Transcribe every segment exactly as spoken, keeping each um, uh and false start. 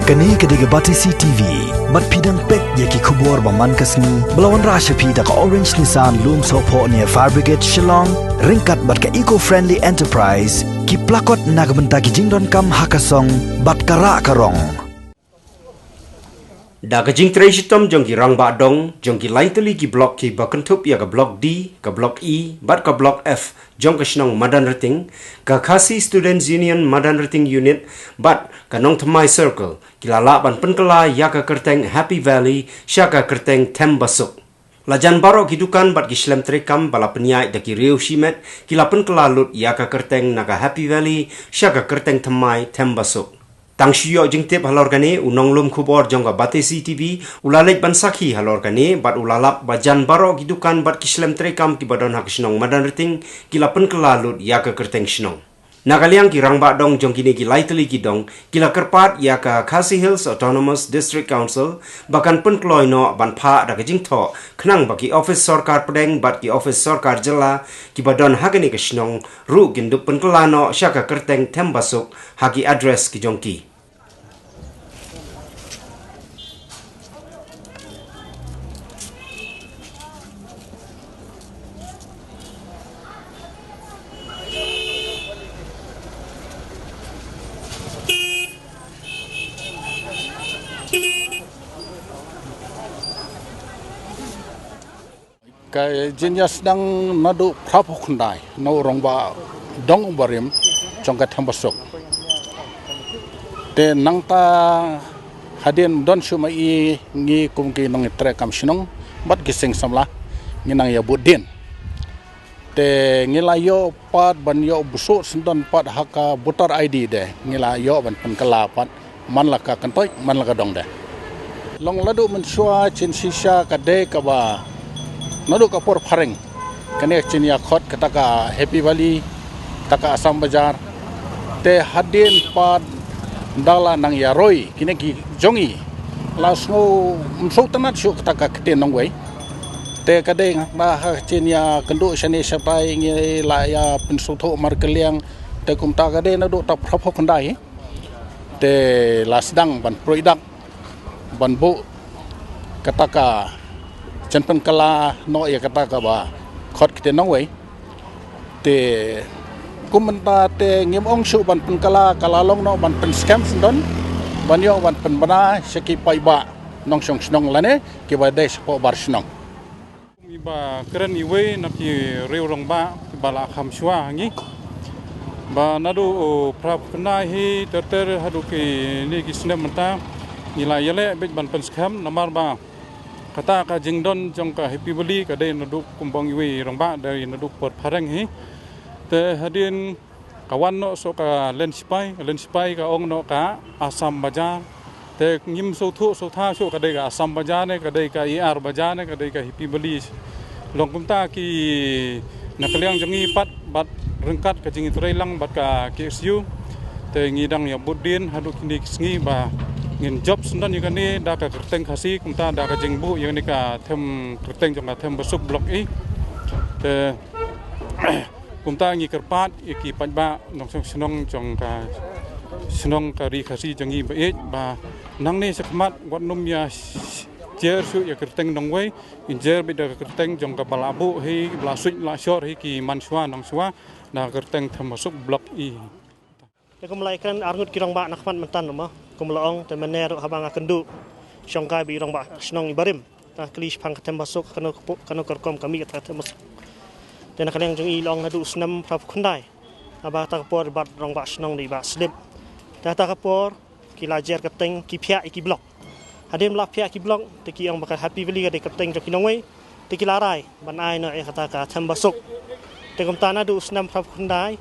Kane ka dei ka Batesi T V. Bad phi dang peit ïa ki khubor ba man ka sngi ba la wanrah sha phi da ka Orange Nissan Lumsohphoh near Fire Brigade Shillong, ryngkat bad ka Eco Friendly Enterprise, ki plakot na ka bynta ki jingdonkam ha ka song bad ka rah ka rong. Da ka jingtrei shitom jong ki rangbah dong jong ki lai tylli ki block kiba kynthup ïa ka Block D, ka Block E bad ka Block F jong ka shnong Madanrting, ka Khasi Students Union Madanrting Unit bad ka Nongthymmai Circle ki la lah ban pynkylla ïa ka kyrteng Happy Valley sha ka kyrteng Thembasuk. La jan baroh ki dukan bad ki shlem treikam ba la pynïaid da ki riew shimet ki la pynkylla lut ïa ka kyrteng na ka Happy Valley sha ka kyrteng thymmai Thembasuk. Tang shu ïoh jingtip halor kane, u nonglum khubor jong ka Batesi T V u la leit ban sakhi halor kane bad u la lap ba jan baroh ki dukan bad ki shlem treikam kiba don ha ka shnong Madanrting ki la pynkylla lut ïa ka kyrteng shnong. Na ka liang ki rangbah dong jong kine ki lai tylli ki dong ki la kyrpad ïa ka Khasi Hills Autonomous District Council ba kan pynkloi noh ban phah da ka jingthoh khnang ba ki ophis sorkar pdeng bad ki ophis sorkar jylla kiba don ha kane ka shnong ruh kin dup pynkylla noh sha ka kyrteng Thembasuk ha ki address ki jong ki. Ka jingïasdang naduh phra phew khyndai na u rangbah dong u barim jong ka Thembasuk. Te nangta hadien don shu ma i ngi kum ki nongtrei kam shnong bad ki seng samla ngi nang ïa bud dien. Te ngi la ïoh pat ban ïoh busuh syndon pat ha ka voter I D de ngi la ïoh ban pynkylla pat man la ka kyntoit man la ka dong de. Long la duh mynshuwa chin shisha ka dei kaba naduh ka por phareng kane chin ïa khot kata ka Happy Valley, kata ka Assam Bazar. Te hadien pat da la nang ïa roi kine ki jong i la sngew ym sngewtynnat shuh kata ka ktien nongwei. Te ka dei nga ba ha chin ïa kynduh shane shatai ngi la ïa pynsngewthuh markylliang. Te kumta ka dei naduh ta phra phew khyndai te la sdang ban pruid dak ban buh kata ka jan pynkylla noh ïa kata kaba khot ktien nongwei. Te kum mynta te ngim ong shuh ban pynkylla, ka la long noh ban pynskhem syndon ban ïoh ban pynbna sha ki paidbah nongshong shnong lane kiba dei shapoh bar shnong. Ngi ba kren iwei na ki riew rangbah ba la kham shuwa ha ngi ba naduh, oh, phra phew khyndai hi ter ter haduh kine ki snem mynta ngi la ïaleh beit ban pynskhem namar ba kata ka jingdon jong ka Happy Valley ka dei naduh kum ba ong iwei rangbah dei naduh por phareng hi. Te hadien ka wan noh shuh ka len sipai, ka len sipai ka ong noh ka Assam Bazar. Te ngim sngewthuh sngewtha shuh ka dei ka Assam Bazar ne, ka dei ka A R Bazar ne, ka dei ka Happy Valley. Long kumta ki na ka liang jong ngi pat bad ryngkat ka jingïatreilang bad ka K S U. Te ngi dang ïa bud dien haduh kine ki sngi ba ngin jop syndon ïa kane da ka kyrteng Khasi kumta da ka jingbuh ïa kane ka them kyrteng jong ka Thembasuk Block E. Te kumta ngi kyrpad ïa ki paidbah nongshong shnong jong ka shnong ka ri Khasi jong ngi ba ïeit ba nangne shakhmat wat nym ïa jer shuh ïa kyrteng nongwei, ngin jer beit da ka kyrteng jong kaba la buh hi, ba la suit la shor hi ki man shuwa nong shuwa da ka kyrteng Thembasuk Block E. Te kum la ïakren arngut ki rangbah na khmat mynta mo, kum la ong te mynne ruh haba nga kynduh shongkai bad i rangbah shnong i barim. Nga kylli shaphang ka Thembasuk kano ka pu-, kano ka rukom ka mih kata ka Thembasuk. Te na ka liang jong i la ong naduh u snem phra phew khyndai haba kata ka por bad rangbah shnong dei i Bah Slip. Te kata ka por ki la jer kyrteng ki phiah ïa ki block. Hadien ba la phiah ki block te ki ong ba ka Happy Valley ka dei kyrteng jong ki nongwei. Te ki la rai ban ai noh ïa kata ka Thembasuk. Te kumta naduh u snem phra phew khyndai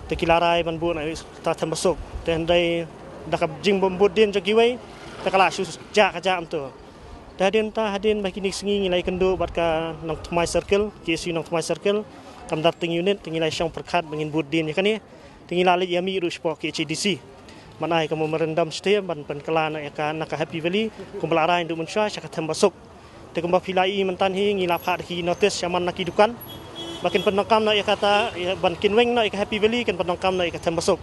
te ki la rai ban buh noh ïa kata Thembasuk. Te hynrei da ka jingbym bud dien jong kiwei te ka la shu jah ka jah kumto. Te hadien ta hadien ba kine ki sngi ngi la ïakynduh bad ka Nongthymmai Circle, K S U Nongthymmai Circle, ka Madanrting Unit, te ngi la ïashong pyrkhat ba ngin bud dien ïa kane. Te ngi la leit ïa mih ruh shapoh K H A D C ban ai ka memorandum sha te ban pynkylla noh ïa ka na ka Happy Valley kumba la rai naduh mynshuwa sha ka Thembasuk. Te kumba phi la i mynta hi ngi la phah da ki notice sha man la ki dukan ba kin pyndonkam noh ïa kata, ïa ban kin weng noh ïa ka Happy Valley, kin pyndonkam noh ïa ka Thembasuk.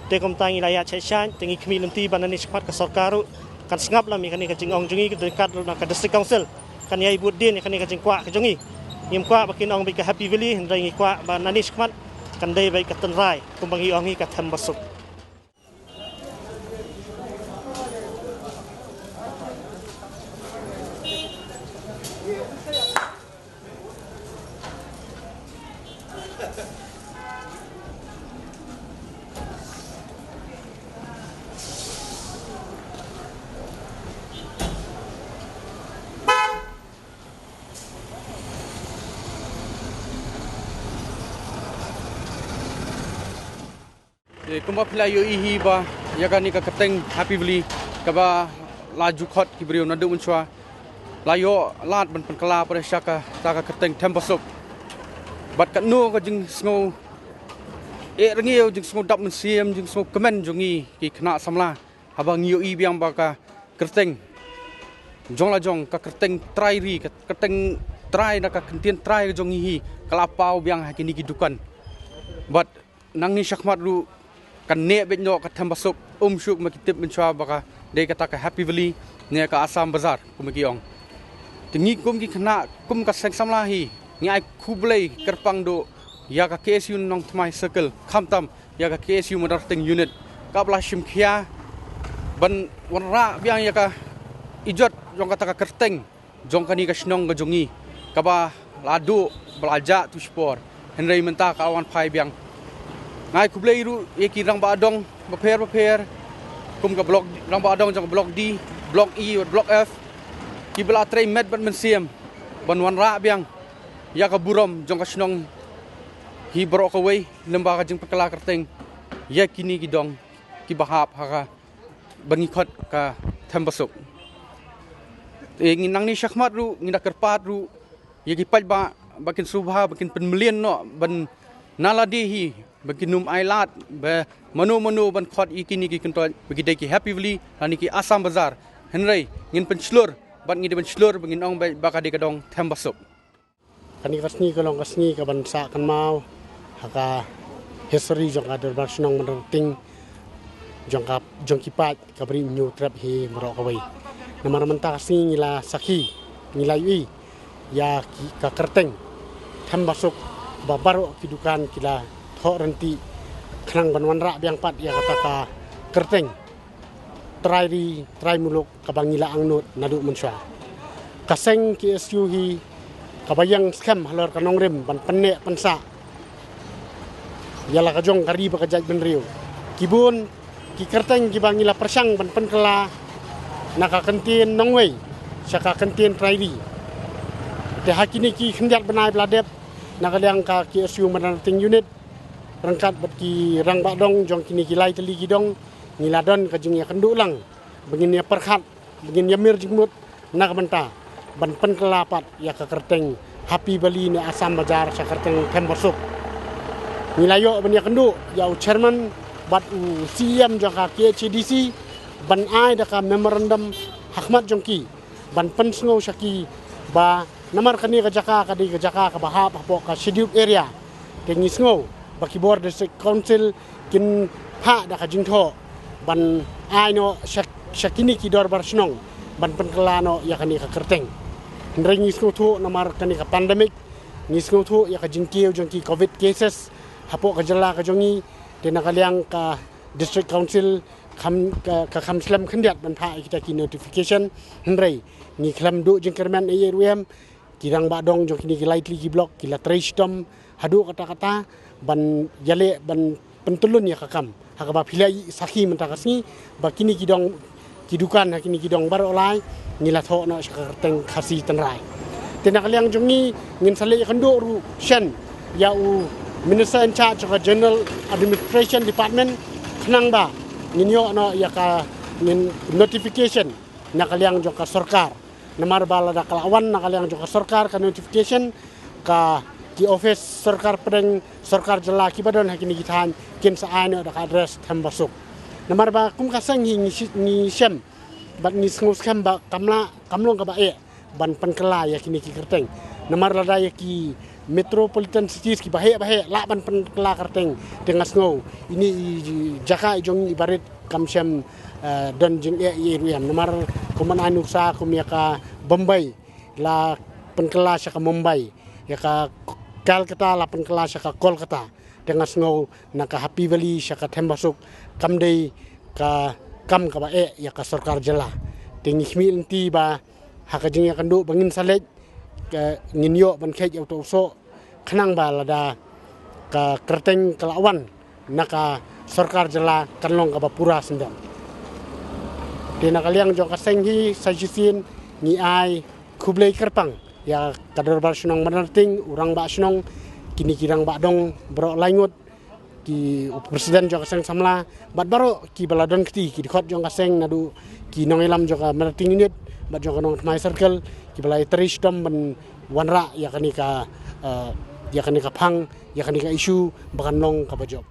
Te kumta ngi la ïa chai shai, te ngi khmih lynti ba nangne shakhmat ka sorkar ruh kan sngap lem ïa kane ka jingong jong ngi, ka dei kat ruh na ka District Council kan ïai bud dien ïa kane ka jingkwah ka jong ngi. Ngim kwah ba kin ong beit ka Happy Valley, hynrei ngi kwah ba nangne shakhmat kan dei beit ka tynrai, kumba ngi ong hi ka Thembasuk. Te kumba phi la ïohi hi ba ïa kane ka kyrteng Happy Valley kaba la ju khot ki briew naduh mynshuwa, la ïoh lad ban pynkylla pat sha kata ka kyrteng Thembasuk. Bad katno ka jingsngew eh rngiew, jingsngew dap mynsiem, jingsngew kmen jong ngi ki khynnah samla haba ngi ïohi biang ba ka kyrteng jong la jong, ka kyrteng trai ri, ka kyrteng trai na ka kyntien trai ka jong ngi hi ka la paw biang ha kine ki dukan. Bad nangne shakhmat ruh kan neh beit noh ka Thembasuk, um shuh ma ki tip mynshuwa ba ka dei kata ka Happy Valley ne ka Assam Bazar kumba ki ong. Te ngi kum ki khynnah, kum ka seng samla hi, ngi ai khublei kyrpang duh ïa ka K S U Nongthymmai Circle, khamtam ïa ka K S U Madarting Unit kaba la shim khia ban wanrah biang ïa ka ijot jong kata ka kyrteng jong kane ka shnong ka jong ngi kaba la duh ba la jah tu shipor, hynrei mynta ka la wan phai biang. Nga ai khublei ruh ïa ki rangbah dong bapher bapher, kum ka block, rangbah dong jong ka Block D, Block E, Block F, kiba la trei met bad mynsiem ban wanrah biang ïa ka burom jong ka shnong hi baroh kawei lyngba ka jingpynkylla kyrteng ïa kine ki dong kiba hap ha kaba ngi khot ka Thembasuk. Te ngi nangne shakhmat ruh ngi da kyrpad ruh ïa ki paidbah ba kin sngewbha ba kin pynmlien noh ban na lade hi, ba kin ym ai lad ba mano mano ban khot ïa kine ki kyntoit ba ki dei ki Happy Valley lane ki Assam Bazar. Hynrei ngin pynshlur bad ngi dei ban shlur ba ngin ong ba ka dei ka dong Thembasuk. Kane ka sngi ka long ka sngi kaban sah kynmaw ha ka history jong ka Dorbar Shnong Madarting jong ka, jong ki paid ka Bri Hynñiewtrep hi baroh kawei. Namar mynta ka sngi ngi la sakhi, ngi la ïohi ïa ki, ka kyrteng Thembasuk ba baroh ki dukan ki la thoh rynti khnang ban wanrah biang pat ïa kata ka kyrteng trai ri trai muluk kaba ngi la angnud naduh mynshuwa. Ka seng K S U hi kaba ïeng skhem halor ka nongrim ban pynneh pynsah ïa la ka jong ka ri bad ka jaitbynriew. Ki bun ki kyrteng kiba ngi la pyrshang ban pynkylla na ka kyntien nongwei sha ka kyntien trai ri. Te ha kine ki khyndiat bnai ba la dep na ka liang ka K S U Madarting Unit ryngkat bad ki rangbah dong jong kine ki lai tylli ki dong, ngi la don ka jingïakynduh lang ba ngin ïa pyrkhat, ba ngin ïa mir jingmut na ka bynta ban pynkylla pat ïa ka kyrteng Happy Valley ne Assam Bazar sha kyrteng Thembasuk. Ngi la ïoh ban ïakynduh ïa u chairman bad u C E M jong ka K H A D C ban ai da ka memorandum ha khmat jong ki ban pynsngew sha ki ba namar kane ka jaka ka dei ka jaka kaba hap hapoh ka scheduled area. Te ngi sngew ba ki bor District Council kin phah da ka jingthoh ban ai noh sha, sha kine ki dorbar shnong ban pynkylla noh ïa kane ka kyrteng. Hynrei ngi sngewthuh namar kane ka pandemic, ngi sngewthuh ïa ka jingkiew jong ki covid cases hapoh ka jylla ka jong ngi, te na ka liang ka District Council kham, ka, ka kham slem khyndiat ban phah ïa kita ki notification. Hynrei ngi khlem duh jingkyrmen ei ei ruh em, ki rangbah dong jong kine ki lai tylli ki block ki la trei shitom haduh katta katta ban ïaleh ban pyntylun ïa ka kam. Ha kaba phi la ïohi sakhi mynta ka sngi ba kine ki dong, ki dukan ha kine ki dong baroh lai ngi la thoh noh sha ka kyrteng Khasi Tynrai. Te na ka liang jong ngi ngin sa leit ïakynduh ruh shen ïa u Minister in charge jong ka General Administration Department khnang ba ngin ïoh noh ïa ka, ngin notification na ka liang jong ka sorkar. Namar ba lada ka la wan na ka liang jong ka sorkar ka notification, ka, ki office sorkar pdeng, sorkar jylla kiba don ha kine ki thaiñ kin sa ai noh da ka address Thembasuk. Namar ba kum ka seng hi ngi shi-, ngi shem bad ngi sngewskhem ba kam lah, kam long kaba eh ban pynkylla ïa kine ki kyrteng. Namar lada ïa ki metropolitan cities kiba heh ba heh lah ban pynkylla kyrteng. Te nga sngew ine i jaka i jong i barit kam shym, eh, don jingeh ïa i ruh ïa namar kumba ai nuksa kum ïa ka Bombay la pynkylla sha ka Mumbai, ïa ka Calcutta la pynkylla sha ka Kolkata. Te nga sngew na ka Happy Valley sha ka Thembasuk kam dei ka kam kaba eh ïa ka sorkar jylla. Te ngi khmih lynti ba ha ka jingïakynduh ba ngin sa leit, ka ngin ïoh ban kheit ïa uto u soh khnang ba lada ka kyrteng ka la wan na ka sorkar jylla kan long kaba pura syndon. Te na ka liang jong ka seng hi sa shisien ngi ai khublei kyrpang ïa ka dorbar shnong Mawryngkneng, u rangbah shnong, kine ki rangbah dong baroh laingut, ki u president jong ka seng samla bad baroh kiba la don kti, ki dkhot jong ka seng naduh ki nongïalam jong ka Mawryngkneng unit bad jong ka Nongthymmai circle, kiba la ïatrei shitom ban wanrah ïa kane ka, eh, ïa kane ka phang, ïa kane ka issue ba kan long kaba jop.